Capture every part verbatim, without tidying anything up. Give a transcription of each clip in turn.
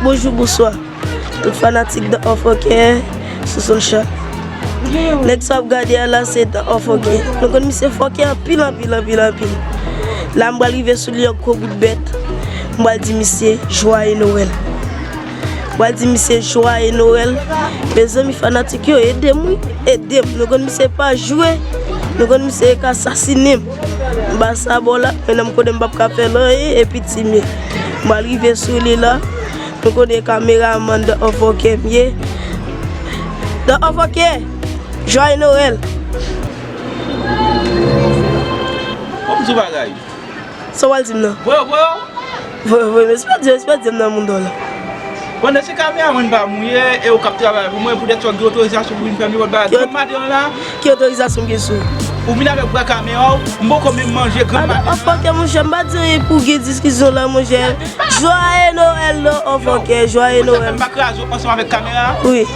Bonjou, bonswa. Tout fanatik Dan An Fòkè sou Soulchat. Nèg sa w ap gade a la se Dan An Fòkè. Nou konn misye fòkè anpil, anpil, anpil, anpil. La m pral rive sou li an gwo bout bèt. M pral di misye Joyeux Noël. M pral di misye Joyeux Noël. Mezanmi, fanatik yo, ede m wi, ede m. Nou konn misye pa jwe. Nou konn misye ka sasinen m. M pa sa bò la, men nan m konnen m p ap ka fè l anyen, e piti m ye. M pral rive sou li la. Nou konnen kameramann Dan An Fòkè m ye. Dan An Fòkè, Joyeux Noël. Bon, m di w bagay. Sa w al di m nan? Voye, voye. Voye, voye, men se pa di, se pa di m nan moun dò la. Pandan se kameramann pa m ou ye, e ou k ap travay pou mwen, poutèt sa w gen otorizasyon pou vin fè m nenpòt bagay. Ki ot- Granm maten an la. Ki otorizasyon m gen sou ou? Ou vin avèk bra kamera w, m poko menm manje granm maten an la. An fòkè, monchè, m pa di anyen pou gen diskisyon la, monchè. Joyeux Noël, non, an fòkè, Joyeux Noël. Ou sa fè m pa kraze w ansanm avèk kamera a? Wi.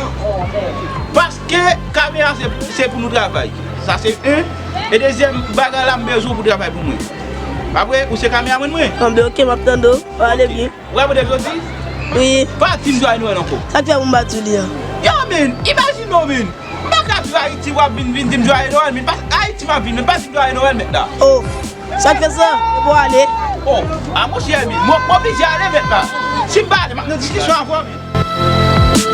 Paske kamera se, se pou nou travay. Sa se youn. E dezyèm bagay la, m bezwen w pou travay pou mwen. Pa vre, ou se kameramann mwen? Anben, oke, m ap tande w. Pale byen. Ou wè mwen de jodi? Wi. Pa di m Joyeux Noël ankò. Sa k fè pou m pa di w li an? Yo, men, imajine w, men. M pa ka viv Ayiti, w ap vin, vin di m Joyeux Noël, men pa Ayiti m ap vin, men pa di m Joyeux Noël, mèt la. Oh, sa k fè sa? Ou ale? Oh, a monchè, men, mwen, mwen oblije ale, mèt la. Si m pa ale, m ap nan diskisyon avè w, men.